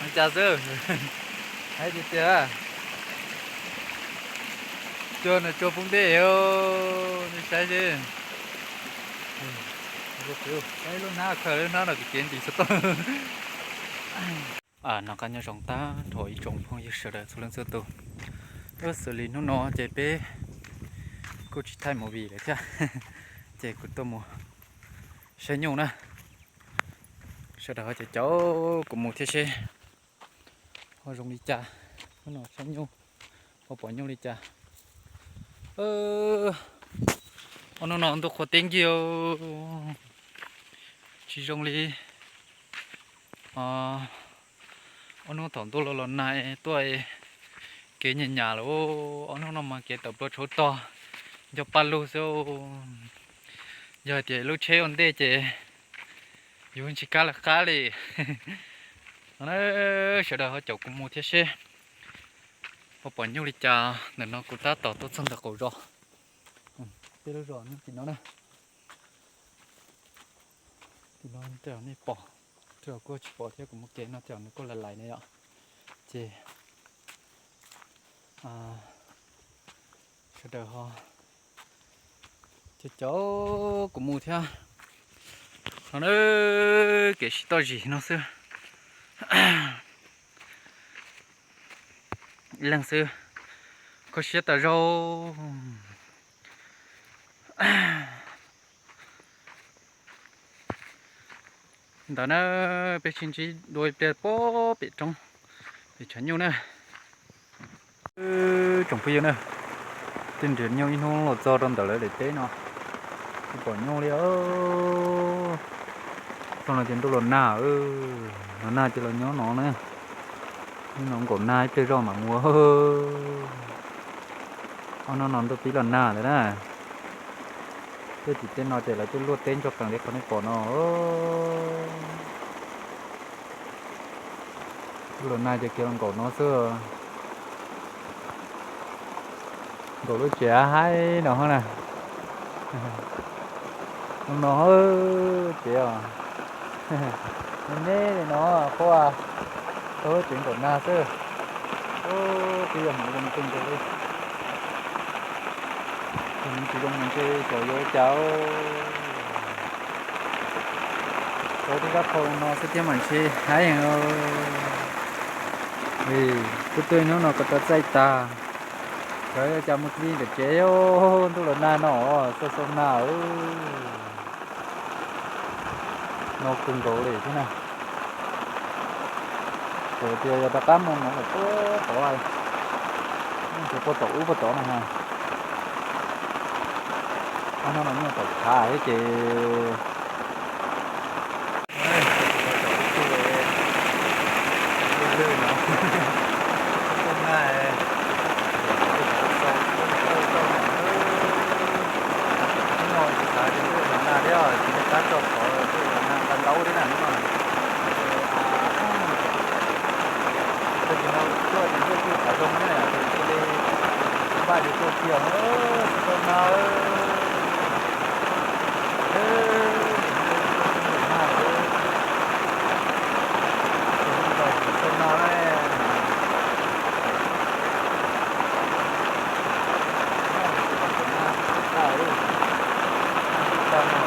Cas xwb, hais tiag tiag, cua nws cua poob dej, nej saib seb. Lub hnab khaws lub hnab no kev kev nti xov tooj. Noj qab nyob zoo tag nrho ib tsoom phooj ywg sawv daws txhua leej txhua tus. Xws li hnub no ces peb kuj tsis thaij movie lawm thiab, ces kuv tuaj mus saib nyuj na. Sawv daws ho caum caum kuv mus thiab seb ho zoo li cas. Hnub no saib nyuj, ho pom nyuj li cas. Ob hnub no ntuj qhuav teb nkig, tsis zoo li ob hnub thaum ntuj los los nag tuaj, kev nyam nyam lawm. Ob hnub no mas kev tawm plua tshauv tog, nco paj lug xwb. Yog hais tias lub tsheb ua ntej ces yus tsis kab lawv qab li. Sawv daws ho caum kuv mus thiab seb ho pom nyuj li cas. Ntawm no kuv tab tom tuaj txog ntawm qaum zos, peb lub zos tim no na. Tim no tej zaum nej pom, tej zaum kuj tsis pom thiab, kuv muaj kev no tej zaum nws kuj lais lais ne yom. Ces sawv daws ho caum caum kuv mus thiab. No na, kev sib toj zis no xwb. Ib leeg xwb, kho siab tas zog. Ntawd na, peb sib ntsib dua ib pliag pem roob, pem tshav nyuj na. Tsoom phooj ywg na, tej nrhiav nyuj ib hnub los txog rau ntawm lawv daim teb no, tsis pom nyuj li. Zoo no ces ntuj los nag, los nag ces los nyob no na. Nyob no nkaum nag ib pliag zog mam mus. Ob hnub no ntuj pib los nag lawm na. Tej tim tej no ces lawv twb luaj teb ntso qees li qhov nej pom no. Ntuj los nag ces kiag los nkaum no xwb. Nkaum lub tsev haib no na. No ces os, me me li no qhuav, tau lub tsev nkaum nag xwb. Twb yog hmoov zoo kawg nkaus li. Hmoov tsis zoo mas ntshe xyov yuav ua cas. Cov twb kab qhau no xwb thiab mas ntshe haib heev. Kuv tuaj hnub no ko taw txaij tag, cov cas mus li ntawm kev, ntuj los nag no, xau xau nag. No kawg nkaus li thiab na. Txawm tias yog rov qab mus no lawm puag tod, ntshe puag tom ub puag tod na ha. Ob hnub no nyuj tawm tshav thiab ces lwj lwj no, tuaj nag, hnub no tsis xav tias ntuj los nag thiab, tsis nco qab tso qhov ntuj los nag ntau ntau thiab na hnub no. Tag kis no tuaj ces ntuj kuj tshav zoo na, ces cia li npaj ces tuaj kiag, tsis tau nag. Ntuj tsis tau nag, tsis tau nag na. Ntuj tag, ntuj tag no.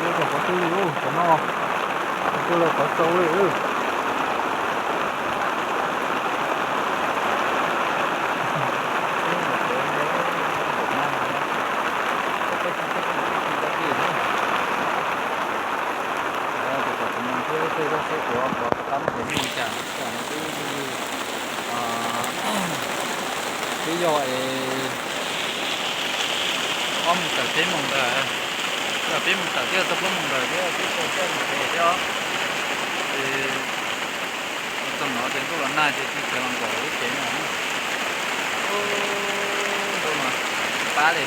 Yuav rau qhov twg li, qhov no, qhov twg los qhov txaus li. Ces kom kuv mus thiab seb zoj seb kuv qhov rov qab mus ces nyob li cas, tam no twb yog li twb yog es ob moos tawm peb moos ntawd, yog peb moos tawm twb yog txog plaub moos ntawd thiab, twb tau txog mus pem thiab. Ces txog no ces ntuj los nag ces tsis tshua los nkaum lub tsev no. Ntuj no tsis pab li.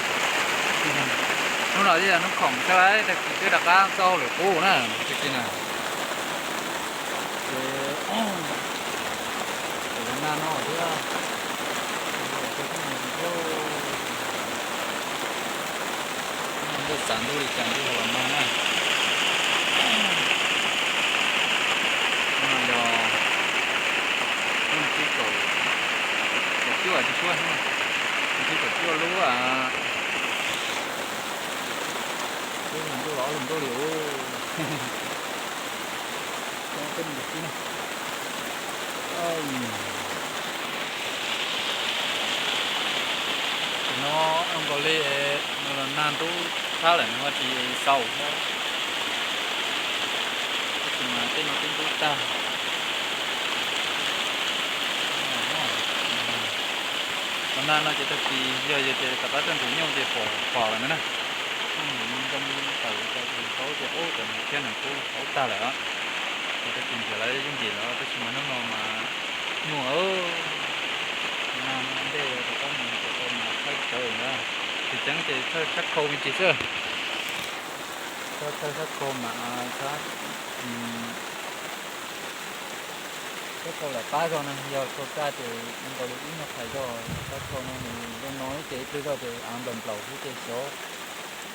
Hnub no twb yog hnub khoom xwb, tag kis twb rov qab txoj hauj lwm qub na, tag kis na. Ces ntuj los nag no thiab, ntuj xav ntuj li cas ntuj los nag na. Los ob lub ntuj li os. Coob peb nus kib na. Tam no zoo nkaus li nws los nag ntub tshab lawm nws ho tsis xaus thiab. Tab sis mas tej no twb ntub tag. Los nag no ces tag kis yog yog ces rov qab tuaj nrhiav nyuj ces pom pom lawm na. Nyuj zoo tawm li cas ces paub tias ub cov no thiab nws kuj paub tag lawm. Ces tag kis nrhiav lawv yeej nkim lawm tab sis mas hnub no mas nyuj nag ntej rov qab mus ces tau mas thawj tsawv na. Tsis tseeb ces thawj sab khau me ntsis xwb. Thawj sab khau mas thawj sab khau lam pab zog na, yog khau tag ces zoo nkaus li ib nyuag qhais zog. Sab khau no nws zoo no ces ib pliag zog ces av nplaum nplaum xwb ces xyov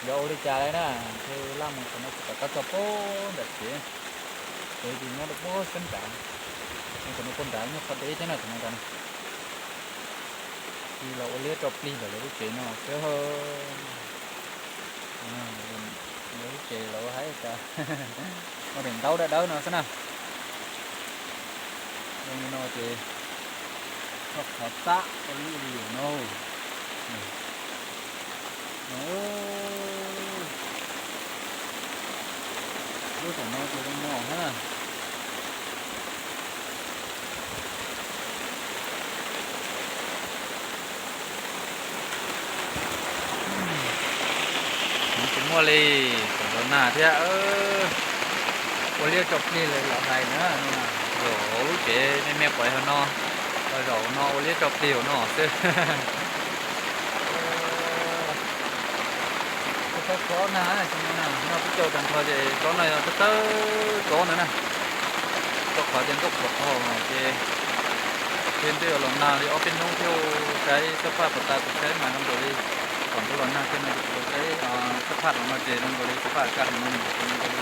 yuav ua li cas li na. Thiaj laj mus qhov no tsis pom qab txog puag nram tsev. Tsev ces nyob rau puag sab nrad, tam no puag nrad nyuag qhov deb thiab na tam no nrad na. Ces los ua liab rau plig ntawm lawv lub tsev no xwb. Lawv lub tsev lawv hais tias ua daim ntaub dawb dawb no xwb na. Zoo li no ces koj qhov txaj ua liab ua liam no. Lub tam no ces zoo no na. Tsis muaj li, tseem los nag thiab. Ua liab tso plig li lawv hais na, zaum lub tsev me me pom hauv no, zaum no ua liab tso plig hauv no xwb. Txhob txhob nag, nag peb caug tag nrho ces tsob no yog thawj thawj tsob ntawd na. Rau qhov tias ntuj qhuav qhov ces thiaj twb yuav los nag li ob peb hnub thiab. Saib xab phaj puas tas, kuv saib mas zoo nkaus li kom ntuj los nag thiab no ces kuv saib xab phaj no ces zoo nkaus li xab phaj kam no ces zoo nkaus li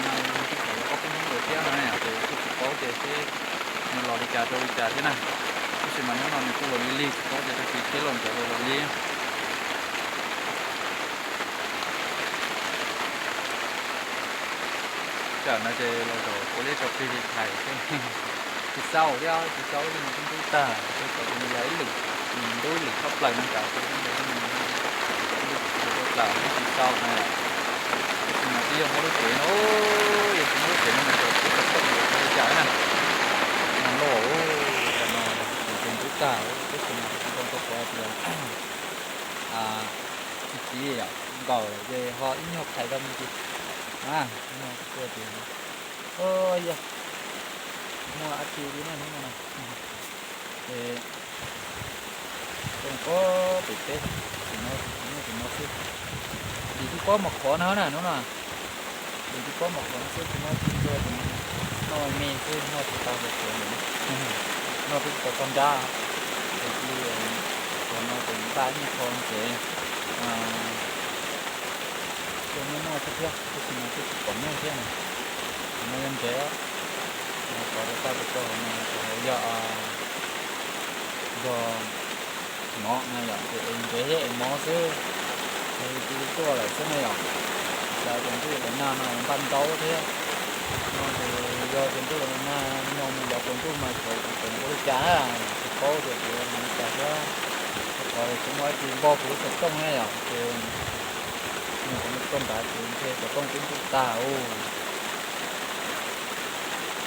nag li twb qhuav ob peb hnub lawm thiab no ces kuj tsis paub tias seb nws los li cas rau li cas thiab na. Tab sis mas hnub no nws kuj los lig lig, tsis paub tias tag kis teb los ntawd los los li. Tsam no ces los zaum ua liab tso plig li thais xwb. Tsis xaus thiab, tsis xaus li nws twb ntub tag, tsuas kom nws los ib lwm, nws ntub ib lwm tshaj plaws no nrad xwb, ib lwm tshaj plaws thiab tsis xaus na. Tab sis mas twb yog muab lub tsev no, yog tsis muab lub tsev no mas txawm twb tau txoj kev ua li cas na. Nag loj, tam no ces ntub tag, tab sis mas zoo rau qhov tias tsis tiv nkaus lawm ces ho ib nyuag qhais rau me ntsis. Hnub no kuj tias, yog tsis muaj dab tsi li na hnub no na. Ces zoo pob pem teb, tus no tus no tus no xwb. Dim tib pob mos qhuav no na hnub no. Dim tib pob mos qhuav no xwb, tsis muaj dab tsi, noj me xwb, noj tsis tau los tsev lawm. Noj twb tsis tau txog nrab. Ces cia li, cov no ces npaj ib nyuag qho ntsev. Coj nyob noj thiab thiab, tab sis mas twb tsis pom nyuj thiab na. Qhov no yog ntsev, qhov rau tag rau tod no ces yog, yog mov na yom, ces es ntsev thiab es mov xwb. Ces cia li tuaj lawm xwb na yom. Xav tias ntuj los nag no npaj ntaub thiab. No ces yog tias ntuj los nag no mus nrad tsaus ntuj mas xyov kuv tseem ua li cas na, tsis paub tias kuv ua li cas thiab. Rau qhov tsis muaj dab tsi npog kuv lub xov tooj na yom, ces nws kuv tuaj nrad ces ntshe xov tooj twb ntub tag ub.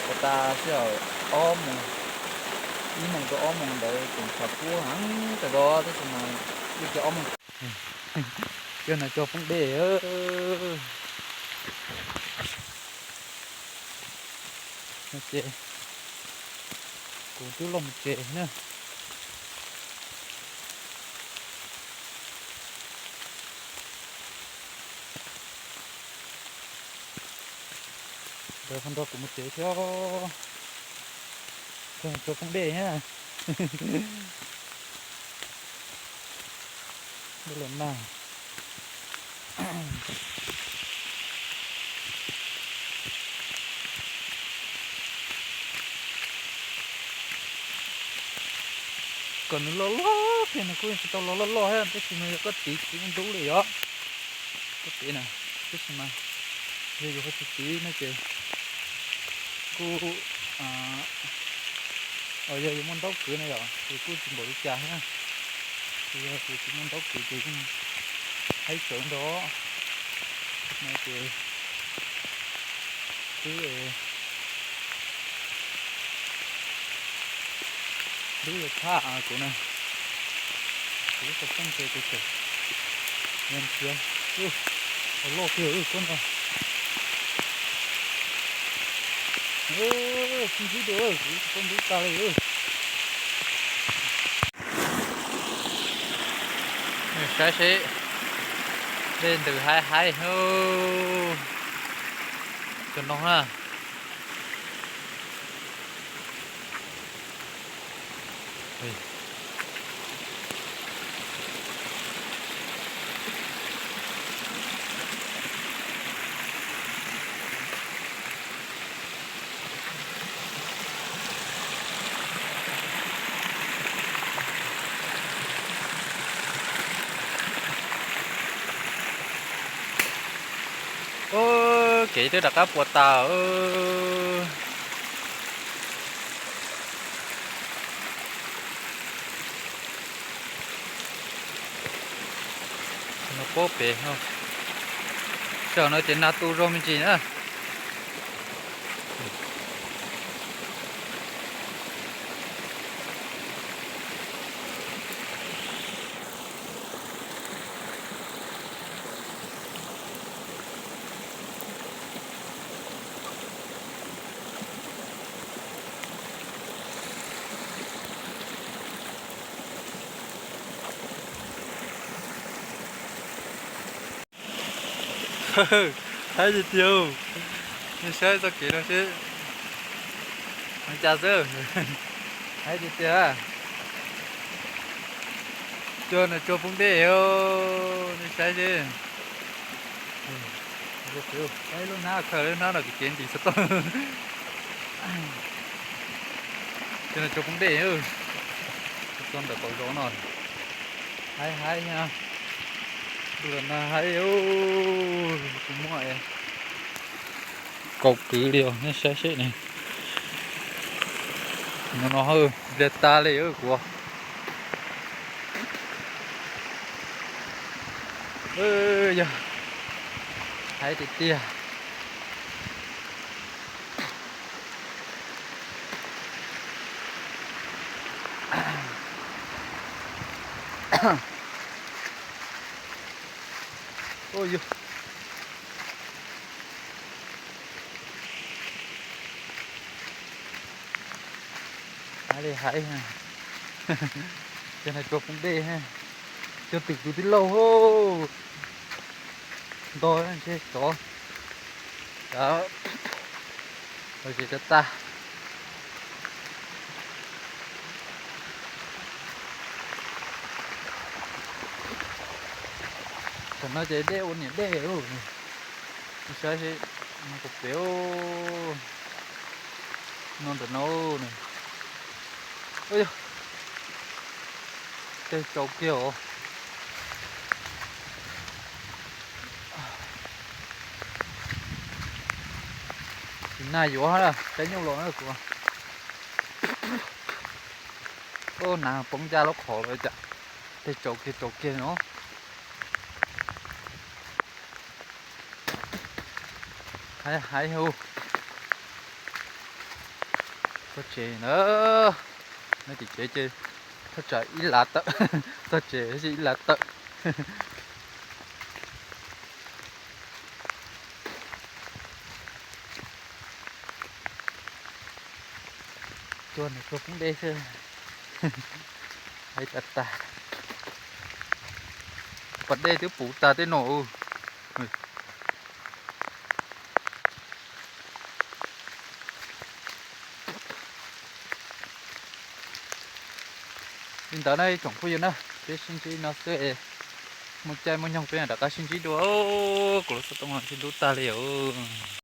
Ua tas sij hawm ob moos, ib moos rau ob moos ntawd tseem tshav kub heev tas zog, tab sis mas ib pliag ob moos, yog no cog poob dej. Ces kuv twb los mus tsev na. Ntawd ho nrog kuv mus tsev thiab. Cog poob dej thiab. Dej los nag. Kom nws loj loj thiab, nws kuj tsis tau los loj loj thiab, tab sis mas yog koj tiv tsis ntub li yom. Koj tiv na. Tab sis mas yog yus ho tsis tiv no ces kuj, yog yus muaj ntaub kwv no yom ces kuj tsis npaum li cas thiab. Yog tias tsis muaj ntaub kwv ces yeej haib tsawv nrog no ces twb lub yuav thab kuv na, kuv lub xov tooj ces kuv tseem nrhiav, ua loj kiag koj no. Sib ntsib dua, kuv tsis tau ntub tag li. Saib seb dej ntws haib haib, cov no na. Kev twb rov qab puas tas. No pob pem, sij hawm no ces nag tu zog me ntsis na. Haib tiag tiag. Nej saib txoj kev no seb, ua cas xwb. Haib tiag tiag. Cua no cua poob dej, nej saib seb. Lub hnab khaws lub hnab no kev ntim xov tooj. Cua no cua poob dej, txog ntawm qaum zos no. Haib haib, ntuj los nag haib, tsis muaj kaus kwv li os, nej saib seb ne. No no, npliag tag li kuv. Yog, haib tiag tiag. Haib li haib. Cua no cua poob dej, cua twm tus tij laug. Nto ntshe tsov, tsov, los tsis tau tag. Tam no ces dej ua niam dej, saib seb, no kuv pem, no ntawm no, tej tsaus kiag os. Tsis nag yuav, caij nyuj los na kuv. Nag poob ncaj lub qhov los cas, tej tsaus kiag tsaus kiag no. Haib haib hu. Txog tsev na, no tim tsev ces thaj tsam ib lav tawm, txog tsev ib lav tawm. Cua no cua poob dej xwb. Haib tag tag. Pas dej twb puv tag tej no. Li ntawd na ib tsoom phooj ywg na, peb sib ntsib no xwb es muaj caij muaj nyoog peb rov qab sib ntsib dua. Kuv lub xov tooj no sib ntub tag li os.